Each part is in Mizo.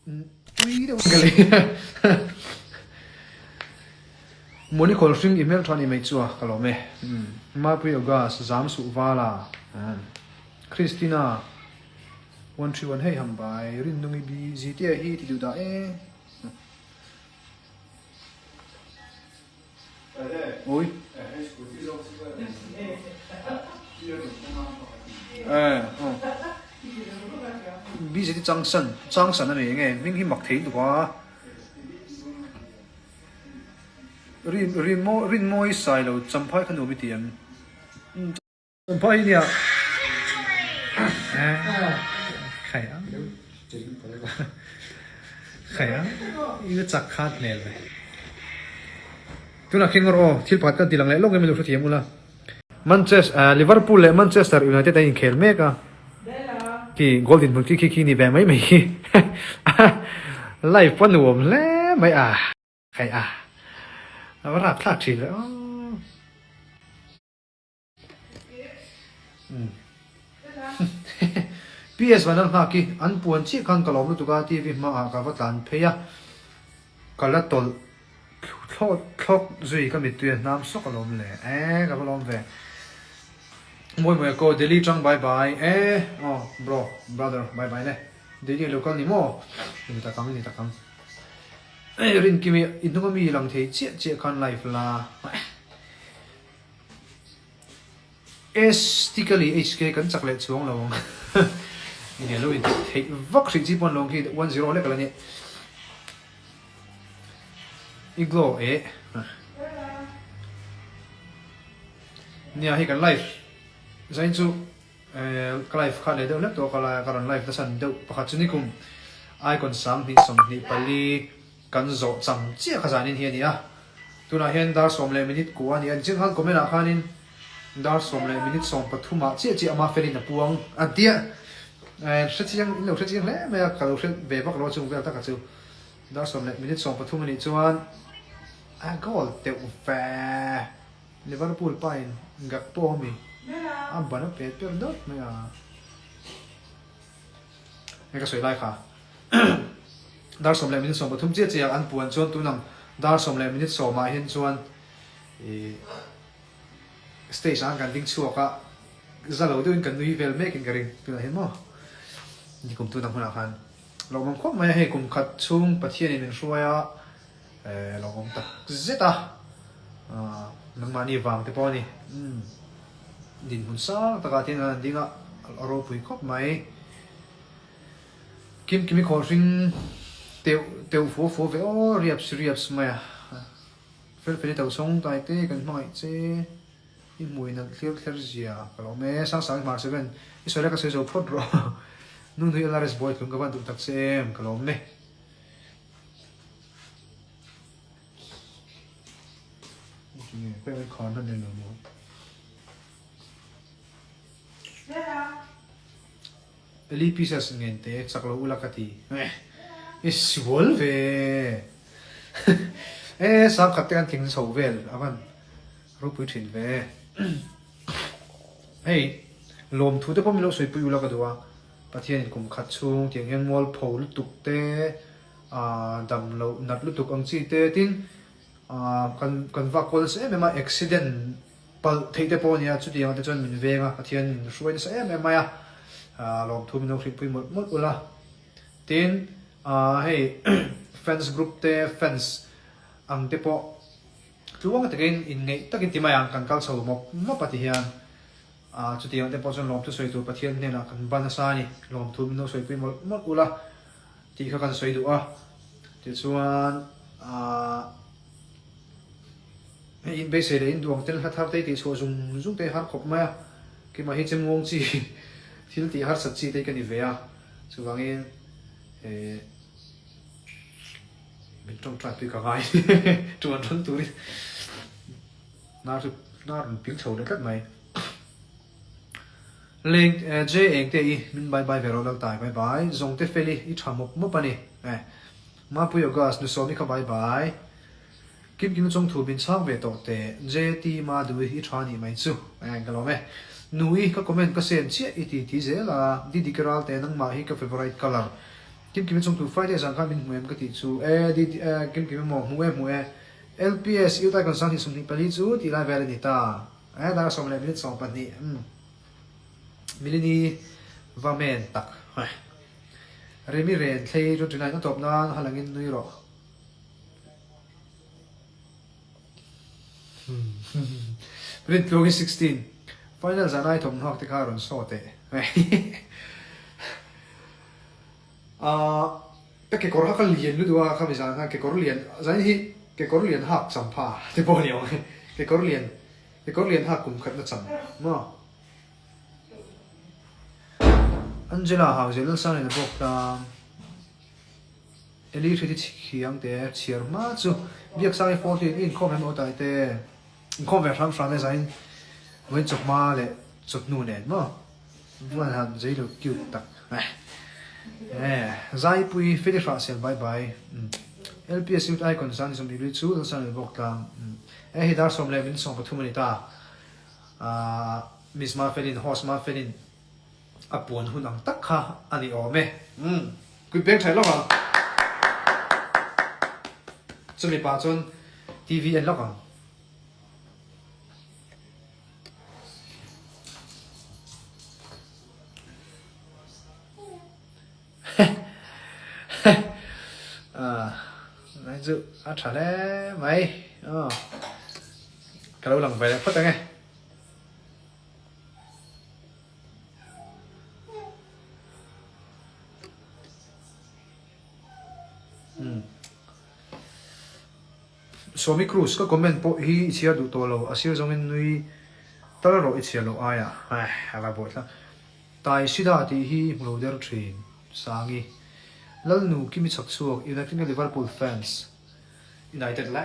Tui deuh ka lei. Mawni khawl hring i hmeltha ni mai chu a ka lawm e. Mapui August, Zam Suh Vala, Christina, 131 hei ham bai, Rinnungi bi, Zitea hi ti duh dah e. Ui. Busy ti chang san, chang san a ni enge hming hi mak thei tuk a. Rin rin mawi rin mawi sai lo champhai kha nuam i ti em. Champhai hi nia. Khai a. Khai a. I la chak khat hmel ve. Tunah khian ngawr aw thil pakhat kan ti lang leh lawk em i lo hrethiam ula. Manchester Liverpool leh Manchester United an inkhel mek a. Khi goal dinhmun khi khi khi ni ve mai mai khi. Live a nuam hle mai a. Khai a. A va rapthlak thin ve aw. PS Vanal nghak hi an puan chiah khan ka lawm lutuk a, TV hmaah ka va tlan phei a, ka la tawlh thlawt thlawk zui ka mittui a hnam sawk a lawm le e ka va lawm ve. Mawi mawi a ko Delhi tang bye bye e aw bro brother bye bye le Delhi a lo kal ni maw ni tak ang ni tak ang e Rinkimi i hnung ami lang thei chiah chiah khan live la. Estically HK kan chak leh chuang lo ang. Nge lo in theih vak hrih chi pawn lo khi 1-0 lek ala ni. I glow e. Nia hei kan live zain chu ka live kha leh deuh hlek tawh ka la ka rawn live nasan deuh pakhat chu nikum icon 2024 Kan zawh cham chiah kha zanin hi a ni a, tunah hian dar sawm leh minute kua a ni a, nichhin khan comment ah khanin dar sawm leh minute sawm pathum ah chiah chiah ama felin a puang a tia, hre chiang in lo hre chiang hle mai a, ka lo hre ve vak lo a chung vel taka chu dar sawm leh minute sawm pathum a nih chuan a goal teuh ve Liverpool pa in Gakpo ami a ban a pet per dawt mai a. Hei ka sawi lai kha. Dar sawm leh minute 13 chiah chiah an puan chuan tunang dar sawm leh minute sawmah hian chuan ih stage ah kan ding chhuak a, za lo deuhin kan nui vel mek in ka ring tunah hian maw nikum tunang hunah khan lawmawm khawp mai a hei kum khat chhung Pathianin min hruai a eh lawmawm tak zet a ah nangmahni vang te pawh a ni umm dinhmun sang takah te hian an ding a a ropui khawp mai. Kim Kimi khawl hring teuh teuh fuo fuo ve aw riaps riaps mai a. Fel fel i to sawng tai te kan hmangaih che i hmui nalh thlir thler zia ka lo awm e sang sang i hmar seven i sawi lai ka sawi zo phawt rawh nu nui LRS boy tlung ka van duh tak che em ka lo awm e. Eli pieces ngen te chak lo ula ka ti i sual ve e sang khat te kan tling chho vel avan ropui thin ve hei lawm thu te pawh min lo sawi pui ula ka duh a Pathian in kum khat chhung tiang hian mualpho lutuk te ah dam loh nat lutuk ang chi te tin ah kan kan vak kual nasa em em a accident Palh theih te pawh a nia, chutiang te chuan min veng a, Pathian min hruai nasa em em mai a, lawmthu min lo hrihpui mawlh mawlh ula. Tin, hei fans group te, fans ang te pawh tluang takin inngeih takin ti mai ang, kan kal chho mawp mawp a ti hian chutiang te pawh chuan lawmthu sawi tur Pathian hnenah kan ban nasa a ni, lawmthu min lo sawipui mawlh mawlh ula tih kha kan sawi duh a. Tichuan. Hei in beisei leh in duang tel hla thar te hi tih chhuah zung zung te hi har khawp mai a, keimah hi chemngawng chi thil tih harsat chi te hi ka ni ve a, chuvangin eh min tawngtai pui ka ngai tuan rawn turin hnar chu hnar rawn ping chho leh tlat mai. Leng J Engte i min bye bye ve rawh Laltai bye bye Zawngte Feli i tha mawp mawp a ni eh Mapui August Nusawmi kha bye bye. Kim Kim chung thu min chhang ve tawh teh JT Madhu i tha nih mai chu eng ka lawm e. Nu i ka comment ka send chiah i ti ti zel a, Didiki Ralte nangmah hi ka favourite colour. Kimkimi chung tu Friday zan khan min hmu em ka tih chu e di Kimkimi maw hmu e hmu e LPS U Taikon 20 24 chu tih lai vel a ni ta e dar 10 leh minute 12 umm Milini va men tak heh Remi ren thlei 29 a tawp nan halangin nui rawh. Rintluangi 16, Final zan ai thawmhnuak te kha rawn saw teh. Ahh ka kekawr kha ka lian lutuk a khami zan khan kekawr lian zan hi kekawr lian hak cham pha te pawh a ni awm e kekawr lian kekawr lian hak kum khat na cham maw. Angela Hauzel Lalsangliana bawk tlang. Eli hri te khiang te chhiar hma chu Biaksangi 14 i inkhawm em aw tai te inkhawm ve hram hram e zain vawiin chawhma leh chawhnu nen maw vuan han zei lo cute tak eh Zaipui Feli Hrahsel bye bye LPS Youth Icon Zan Sawmhnih Lui chu Lalsan leh Bawk tlang eh hei dar 10 leh min 13 a ni ta Miss Mafelin host Mafelin A puan hun ang tak kha a ni awm e. Umm. Kut beng thaih lawk ang. Chumi pah chuan TV en lawk ang. Heh. Ah, nai chu a tha hle mai. Aw. Ka lo lang ve leh phawt ang e. Swami Cruz ka comment pawh hi i chhiar duh tawh lo, a sir zawngin nui tal rawh i chhiar loh aia eh a va buaithlak. Tai Shida tih hi i hmu lo der thin Sangi. Lalnu Kimi chhak chhuak United nge Liverpool fans? United le.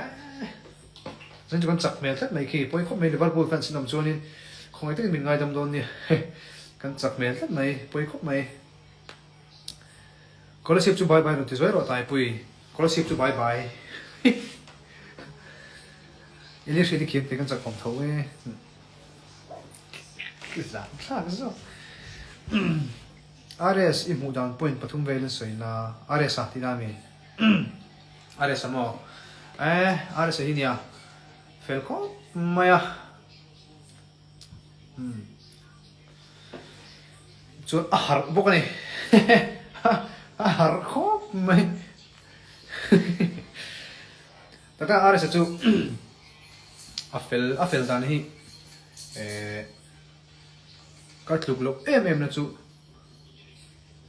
Zan chu kan chak hmel tlat mai khi. Pawi khawp mai Liverpool fans in awm chuanin khawngaih takin min ngaidam dawn nia. Kan chak hmel tlat mai. Pawi khawp mai. Kolasib chu bye bye rawn ti zuai rawh Taipui. Kolasib chu bye bye. Eli hriat i khiam te kan chak awm tho e. Zan thlak zawk. RS i hmuh dan point pathum vel in sawi la. RS a tih na mi. RS a maw? Eh, RS a hi nia. Fel khawp mai a. Hmm. Chuan a harh bawk a ni. A harh khawp mai. Taka RS a chu a fel a fel dan hi eh ka tluk loh em em na chu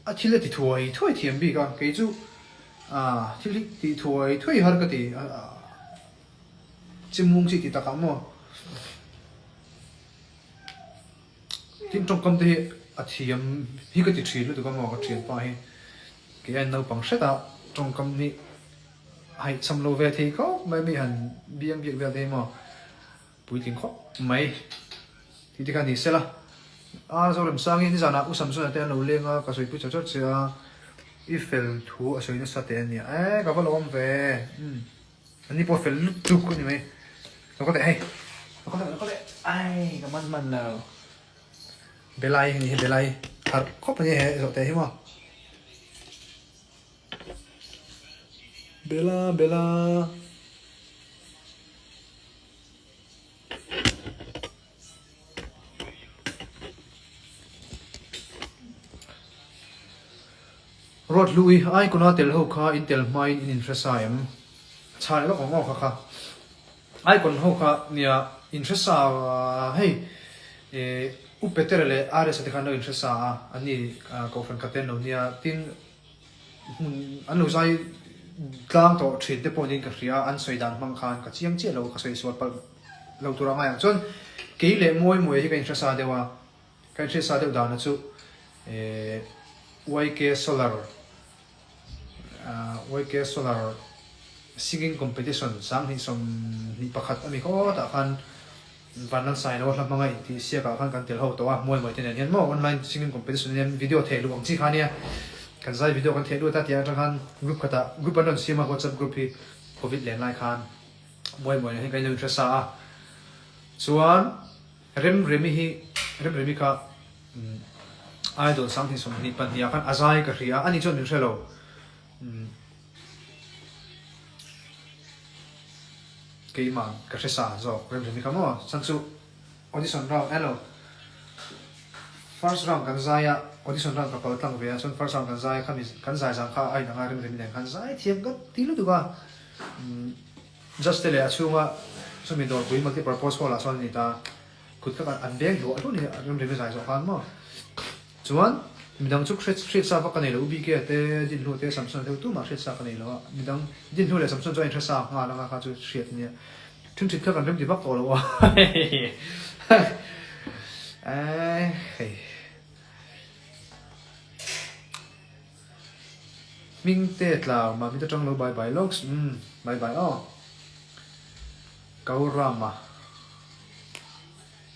A thil a ti thuai thuai thiam bik a, kei chu thil hi tih thuai thuai har ka ti chimung chi ti takah maw tin tawngkam te hi a thiam hi ka ti thin lutuk a maw ka thianpa hi kei a naupang hret a tawngkam hi a haihcham lo ve thei khawp mai mi han biang biak vel te hi maw. Puitling khawp mai tih te kha ni sela. A Zoremsangi nizanah U Samsona te an lo leng a, ka sawipui char char che a, i fel thu a sawi nasa teh a nia. E ka va lawm ve, umm an ni pawh fel lutuk a ni mai. Lo kal teh hei, lo kal teh lo kal teh, ai ka man hman lo. Belai a ni hi Belai harh khawp a ni he zawh teh hi maw. Bella Bella. Ruat Hlui, Icon-a tel ho kha in tel hmain in inhre sa em? Chhai lawk ang aw kha kha. Icon ho kha nia inhre sa hei eh U Petera leh RS-a te kha an lo inhre sa a, anni Kohhran khat te an lo nia tin hmun an lo zai tlang tawh thin te pawh niin ka hria a, an sawi dan hmang khan ka chiang chiah lo, ka sawi sual palh lo tur a ngai ang. Chuan kei leh Mawi Mawi hi ka inhre sa deuh a, ka inhre sa deuh dana chu eh YK Solar YK Solar Singing Competition 2021 a mi khawtah khan Vanlal Sailo hla hmanga intih siakah khan kan tel ho tawh a, Muai Muai te nen hian maw online singing competition ah hian video theh luh ang chi kha ania, kan zai video kan theh lut a tih atang khan group khatah group an rawn siam a whatsapp group hi covid len lai khan Muai Muai nen hian kan inlo inhre sa a, chuan Remremi hi Remremi kha idol 2022 ah khan a zai ka hria a, ani chuan min hre lo. Umm keimah ka hre sa zawk remremi kha maw chhan chu audition round hello first round kan zai a audition round ka kal tlang ve a chuan first round kan zai a khami kan zai zan kha a inang a remremi nen khan zai thiam ka ti lutuk a umm judge te leh a chhunga chumi dawrpui multi purpose hall ah chuan a ni ta. Kut kha an beng hluah hluah ni a remrem i zai zawh khan maw. Chuan midang chu hriat sa vak ka nei lo, UBK te, Dinhlu te, Samson te ho tumah hriat sa ka nei lo a, midang Dinhlu leh Samson chu a inhre sa nghal anga kha chu hriat ania. Ṭhingṭhit kha kan remti vak tawh lo a hei. Hming te tlau mah mit aṭang lo bye bye lawks umm bye bye aw. Kaurama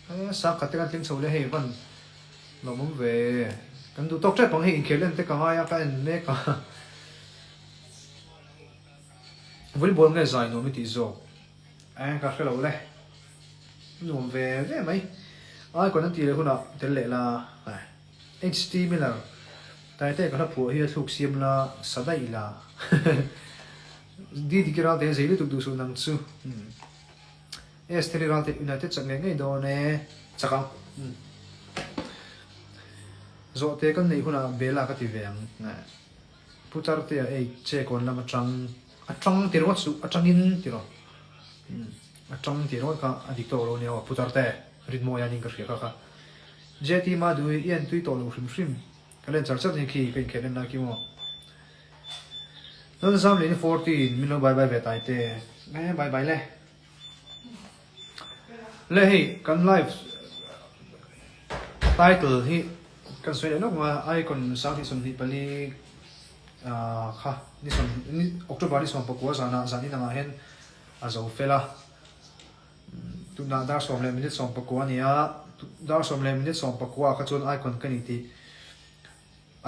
e sang khat te kan tling chho leh hei van lawmawm ve kan duh tawk tep ang hei inkhel en te ka ngai a ka en mek a volleyball nge zai nuam i tih zawk e ka hre lo le nuam ve ve mai ai kawn an tih leh hunah tel leh la HT Miller Taite ka hla phuah hi a thluk siam la sa daih la. Didi ki Ralte zei lutuk duh suh nang chu. Estheri Ralte United chak ngei ngei dawn e. Chak ang. Zawhte kan neih hunah Bella ka ti ve ang. Pu Tartea ei che kawn lam atang atang ti ringawt suh atangin ti rawh. Atang ti ringawt kha a dik tawk lo nia aw Pu Tarte Rinmawia ning ka hria kha kha. JT Madui i en tui tawh lo hrim hrim. Ka len char char ni khi ka inkhelh en lai khi maw. Lalzam leh ni 14 min lo bye bye ve tai te. Eh bye bye le. Le hei kan live title hi kan sawi leh lawk nga icon 2024 kha ni sawm ni October ni 14 zana zan inangah hian a zo fel a. Tunah dar sawm leh minute 19 a ni a, dar sawm leh minute 19 ah kha chuan icon ka ni tih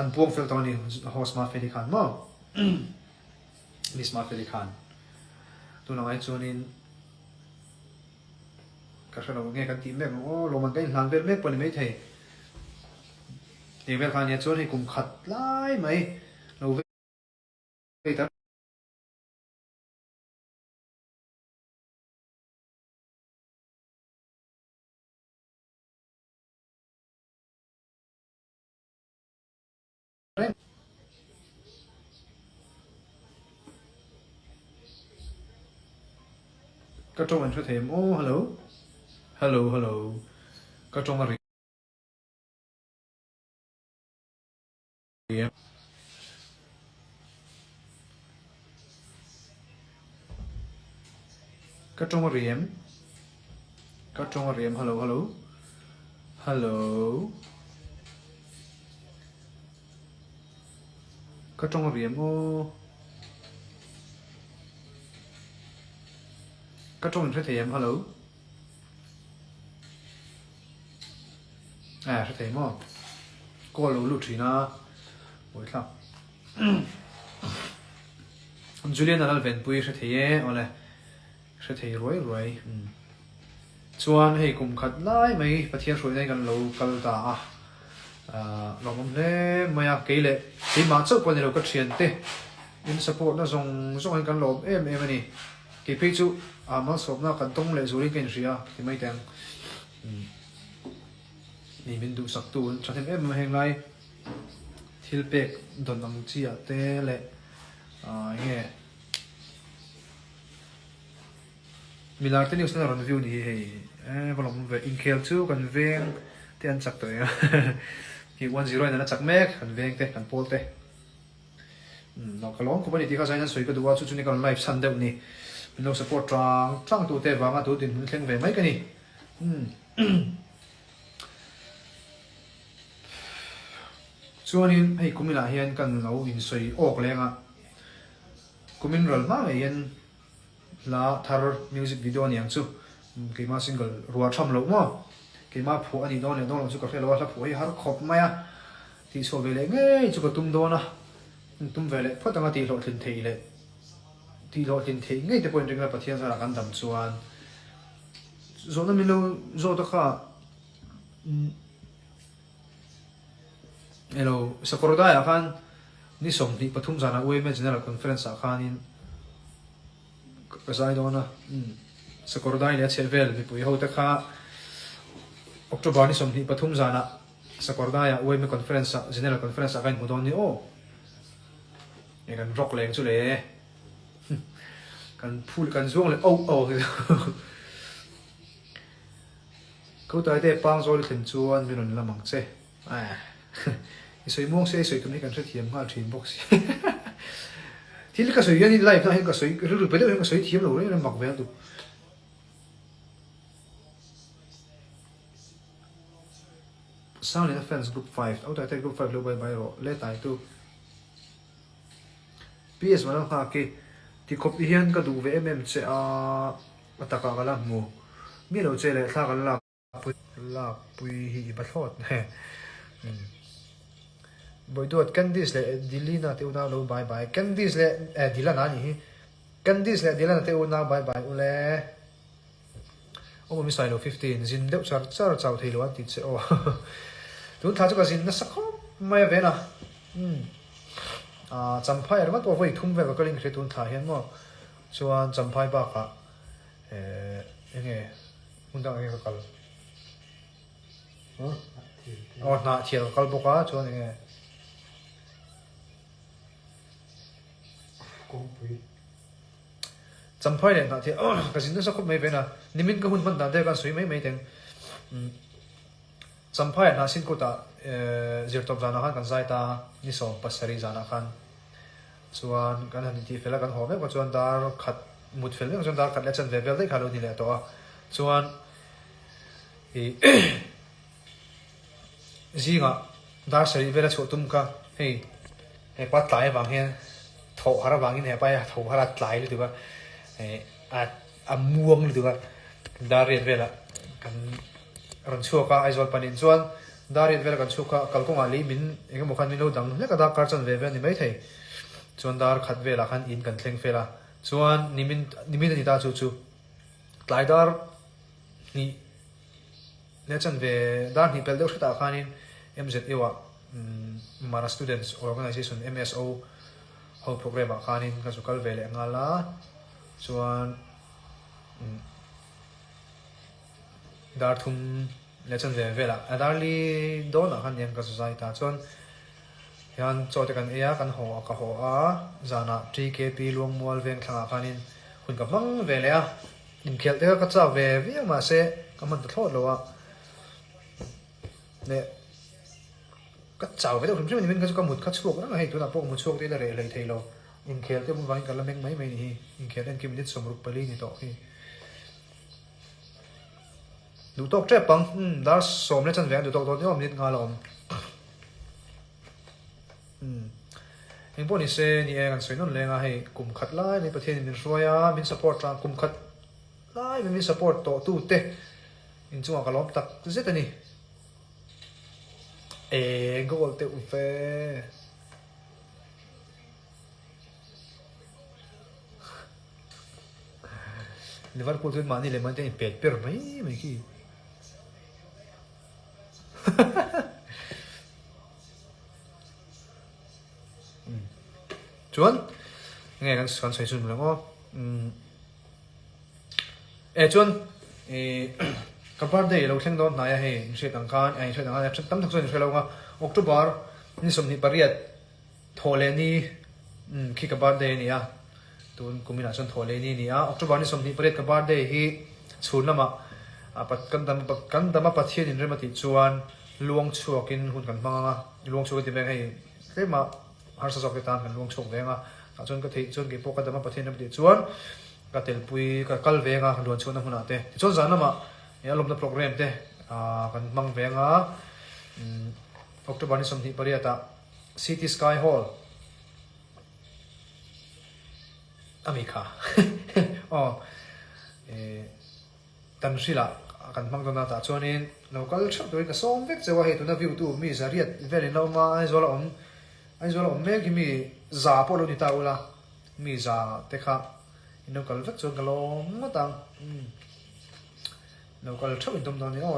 an puang fel tawh a ni host Mafeli khan maw Miss Mafeli khan tunah ngai chuanin ka hre lo nge kan tih mek ang aw lawmman ka inhlan vel mek pawh a ni maithei eng vel kha a nia chuan hei kum khat lai mai lo vei ta. Ka tawng an hre thei em aw hello hello hello ka tawng a ri em. Ka tawng a ri em? Ka tawng a ri em? Hello hello hello Ka tawng a ri em aw? Ka tawng in hre thei em? Hello Eh hre thei maw? Call lo lut thin a buaithlak. Julian a lal venpui hre thei e awle hre thei ruai ruai chuan hei kum khat lai mai Pathian hruaina hi kan lo kal ta a lawmawm hle mai a kei leh keimah chauh pawh ni lo ka thiante in support na zawng zawng hian kan lawm em em a ni kei phei chu malsawmna kan tawng leh zualin ka inhria ti mai teh ang. Ni min duhsaktu an thahnem em em a heng lai thil pek dawn ang chi ah te leh ah eng nge milar te news ten a rawn view ni hi hei eh va lawm ve inkhel chu kan veng te an chak tawh eng a hi 1-0 in an la chak mek kan veng te kan pawl te. Umm ka lawm khawp a ni tih kha zain an sawi ka duh a, chu chu ni ka rawn live chhan deuh ni. Min lo support tang tang tu te vanga tu dinhmun thleng ve mai ka ni. Umm Chuanin hei kuminah hian kan lo insawi awk leng a, kumin ral hma ngei hian hla thar music video a ni ang chu, keimah single ruah tham loh maw, keimah phuah a nih dawn leh dawn loh chu ka hre lo a, hla phuah hi har khawp mai a. Tihchhuah ve leh ngei chu ka tum dawn a, tum ve leh phawt anga tihhlawhtlin theih leh tihhlawhtlin theih ngei te pawhin ring la Pathian zarah kan dam chuan zawhna min lo zawt a kha elo sakawr daiah khan. Ni 23 zanah UMA General Conference ah khanin ka zai dawn a, umm Sakawrdai leh a chhehvel mipui ho te kha October ni 23 zanah Sakawrdai ah UMA Conference ah General Conference ah ka inhmu dawn ni aw. Nge kan rock leng chu le kan phul kan zuang leh auh auh ang chu. Kawtai te pangzawl i thlen chuan min rawn lam ang che. I sawi muang sia i sawi tum hi kan hrethiam nghal thin bawk si. Thil ka sawi hian in live na hian ka sawi rilru pe deuh hian ka sawi thiam lo reng reng mak ve a duh. Sangliana fans group 5 au taite group 5 lo bye bye rawh le tai tu. PS Vanal nghak i ti khawp i hian ka duh ve em em che a a takah ka la hmu mi lo che leh thla kan lak Lakpui hi i va thlawt nge. Bawiduat Candice leh Dilina te unau lo bye bye. Candice leh eh Dilana anih hi. Candice leh Dilana te unau bye bye ule. Awm awm i sailo 15 zin deuh char char chau thei lo an ti che aw. Tun thla chu ka zin nasa khawp mai a ven a. Umm. Ah Champhai ringawt pawh vawi thum vel ka kal in ka hria tun thla hian maw. Chuan Champhai bakah eh enge Hmun dangah nge ka kal? Huh? Aw hnah thial ka kal bawk a, chuan enge? Kawngpui. Champhai leh hnah thial ka zin nasa khawp mai ven a, nimin ka hun hman dan te khan sawi mai mai teng. Champhai ah hnah sin kutah zirtawp zanah khan kan zai ta a, ni 17 zanah khan. Chuan kan han intih fel a, kan haw meuh kha chuan dar khat mut fel meuh chuan dar khat leh chanve vel daih kha a lo ni leh tawh a. Chuan ih zingah dar sarih vel a chhuah tum kha hei hepa tlai avang hian thawh har avangin hepa hi a tho har a tlai lutuk a ih a a muang lutuk a dar riat velah kan rawn chhuak a Aizawl panin chuan dar riat velah kan chhuak a kalkawngah lei min eng emaw khan min lo dang hlek a darkar chanve vel a ni maithei chuan dar khat velah khan in kan thleng fel a chuan nimin nimin a ni ta chu chu tlai dar hnih leh chanve dar hnih pelh deuh hretah khanin M_Z_U ah Mara Students Organization M_S_O ho programme ah khanin ka zu kal ve leh nghal a. Chuan dar thum leh chanve velah a dar li dawnah khan nia ka zu zai ta. Chuan hian chaw te kan ei a, kan haw a, ka haw a, zanah TKP Luangmual veng thlangah khanin hun ka hmang ve leh a, inkhelh te kha ka chak ve viau mahse ka hman ta thlawt lo a. Leh ka chau ve deuh hrim hrim a ni, min kha chu ka mut kha chhuak reng a, hei tunah pawh ka mut chhuak te ila reh hlei thei lo. Inkhel te vangin ka la meng mai mai ni hi, inkhel en khi minute 64 ni tawh hi. Duh tawk tep ang, umm dar sawm leh chanve an duh tawk dawn emaw minute nga la awm. Umm eng pawh ni se ni e kan sawi nawn leng a hei kum khat lai mai Pathianin min hruai a, min support a, kum khat lai mai min support tawh tu te inchungah ka lawm tak zet a ni. E goal teuh ve. Liverpool chuan mahni leh mahni te inpet per mai mai khi. Chuan nge kan kan sawi chhun lang aw. E chuan e ka birthday lo thleng dawn hnai a hei in hriat ang khan a in hriat ang khan tam tak chuan in hre lo ang a October ni 28 Thawhleh ni umm khi ka birthday a ni a, tun kum inah chuan thawhleh ni a ni a, October ni 28 ka birthday hi chhun lamah kan dam kan dam a Pathian inrem a tih chuan luang chhuakin hun kan hmang ang a, luang chhuak a ti veng hei tlema harsa zawk te tan kan luang chhuak veng a, tah chuan ka theih chuan keipawh ka dam a Pathian inrem a tih chuan ka telpui ka kal veng a luan chhuahna hmunah te tichuan zan lamah a lawmna programme te kan hmang veng a, October ni 28 ah. City Sky Hall a mi kha aw eh tan hrilah kan hmang dawn a tah chuanin lo kal theuh turin ka sawm vek cheu a hei tuna view tu mi zariat velin la awm a Aizawl a awm Aizawl a awm mek hi mi za pawh lo ni ta ula mi za te kha in lo kal vek chuan ka lawm ngawt ang umm lo kal theuh in tum dawn a ni aw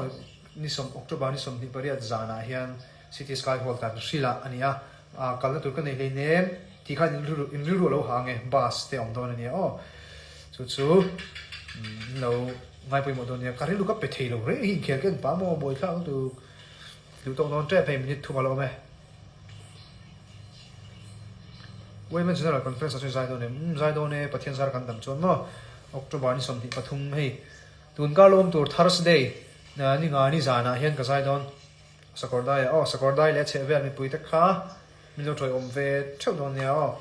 ni sawm October ni 28 zanah hian City Sky Hall tan hrilah a ni a. Ah kalna tur ka nei hleinem tih khan in rilru in rilru a lo ha ang e, bus te a awm dawn a nia aw. Chu chu in lo ngai pawimawh dawn nia, ka rilru ka pe thei lo reng hi inkhel ka en pah maw buaithlak lutuk duh tawk dawn tep hei minute thum a la awm e. Women General Conference ah chuan zai dawn em? Umm zai dawn e, Pathian zar kan dam chuan maw October ni 23 hei tun kar lo awm tur Thursday ni nga ni zanah hian ka zai dawn. Sakawrdai ah aw, Sakawrdai leh a chheh vel mipui te kha min lo tawih awm ve theuh dawn nia aw.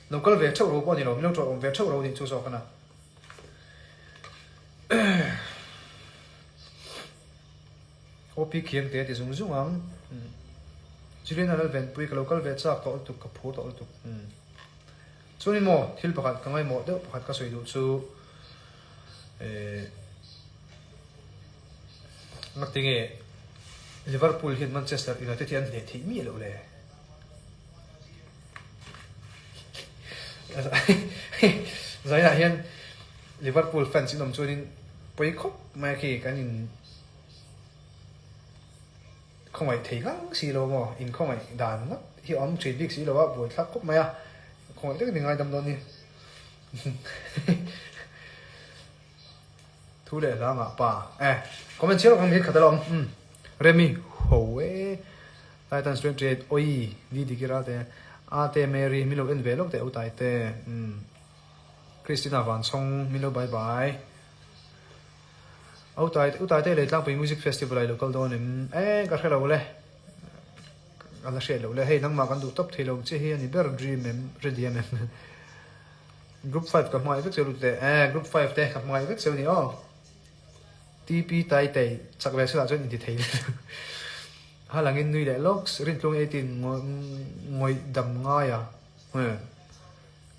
Lo kal ve theuh ro pawh a ni lo, min lo tawih awm ve theuh ro nih chu zawk a na. OP Khiang te a ti zung zung ang. Juliana Lalvenpui ka lo kal ve chak tawh lutuk, ka phur tawh lutuk. Chuanin maw thil pakhat ka ngaimawh deuh pakhat ka sawi duh chu eh Ngati nge Liverpool hian Manchester United hi an hneh theih miah loh le? Zainah hian Liverpool fans in awm chuanin pawi khawp mai a khi kan in khawngaih thei ngang si lo maw? In khawngaih dan ngawt hi a awm thin bik si lo a, buaithlak khawp mai a, khawngaih takin i ngaidam dawn ni. Thu leh hla ngah pa e. Comment chhiar ang hi khat a la awm. Umm. Remi ho e. Titans 28 oi di diki ral te a te Mary min lo en ve lawk teh u tai te. Umm. Christina Vanchhawng min lo bye bye. Au tai u tai te Leitlangpui Music Festival ah i lo kal dawn em? E ka hre lo le. Ka la hriat lo le. Hei nangmah kan duh tawp thei lo che hi a ni ber dream em ready em em. Group 5 ka hmangaih vek cheu lut teh eh group 5 te ka hmangaih vek cheu ni aw TP tai tei chak ve sela chuan inti thei ha langin nui leh lawk rintlung 18 ngawih dam ngai a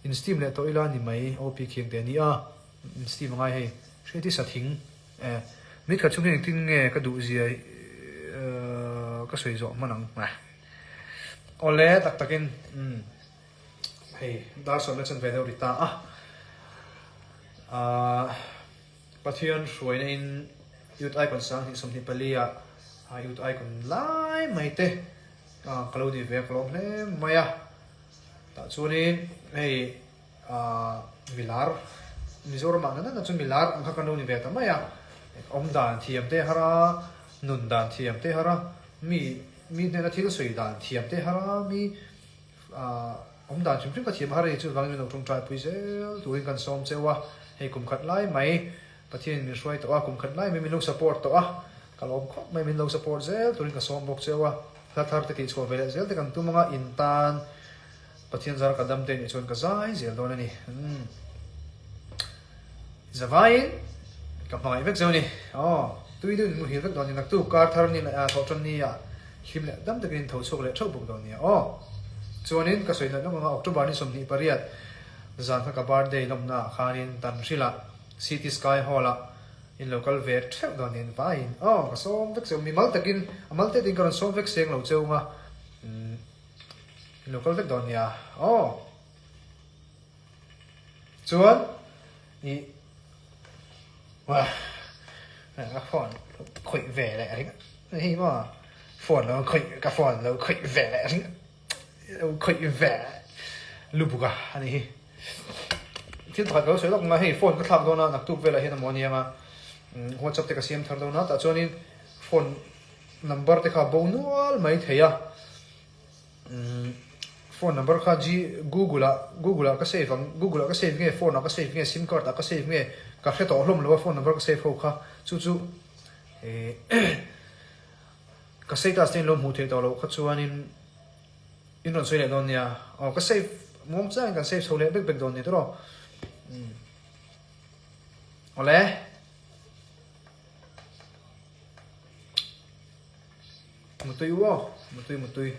in steam leh tawh ila ni mai OP khiang te ni a in steam angai hei hriati sa thing eh mit khat chhung hian engtin nge ka duh zia ka sawi zawh hman ang awle tak takin umm Hei dar sawmna chan ve deuh ri ta a. Ahh Pathian hruaina in Youth Icon 2024 ah Youth Icon lai mai te ka lo ni ve a ka lawm hle mai a. Tah chuanin hei ahh milar Mizoram ah nana chu milar ang kha kan lo ni ve ta mai a. Awm dan thiam te har a, nun dan thiam te har a, mi mi hnena thil sawi dan thiam te har a, mi Awm dan hrim hrim ka thiam a har a ni chuvangin min lo tawngtai pui zel turin kan sawm cheu a, hei kum khat lai mai Pathianin min hruai tawh a, kum khat lai mai min lo support tawh a, ka lawm khawp mai min lo support zel turin ka sawm bawk cheu a, hla thar te tih chhuah ve leh zel te kan tum anga in tan Pathian zar ka dam te nih chuan ka zai zel dawn a ni. Zavaiin ka hmangaih vek zeu ni. Aw, tui deuhin muhil vek dawn ni. Naktuk kar thar ni leh thawh tan ni ah hlim leh dam takin in tho chhuak leh theuh bawk dawn nia. Aw, chuanin ka sawi nat nawk anga October ni 28 zan kha ka birthday lawmna ah khanin Tanhril ah City Sky Hall ah in lo kal ve theuh dawn niin vaiin aw ka sawm vek cheu. Mimal takin a mal tetin ka rawn sawm vek seng lo cheu anga in lo kal vek dawn nia. Aw. Chuan i a phone khawih ve leh ring hei maw phone lo khawih ka phone lo khawih ve leh ring lo khawih ve lubuk a ani hi thil pakhat ka lo sawi lawk anga hei phone ka thlak dawn a naktuk velah hian a maw aniang a whatsapp te ka siam thar dawn a tah chuanin phone number te kha bo nual mai thei a. Phone number kha G Google ah Google ah ka save ang Google ah ka save nge phone ah ka save nge sim card ah ka save nge ka hre tawh hlawm lo a phone number ka save ho kha chu chu eh ka status te in lo hmuh theih tawh loh kha chuanin in rawn sawi leh dawn nia aw ka save muang chiangin kan save chho leh bek bek dawn nia tiraw umm awle. Mutui u aw, mutui mutui.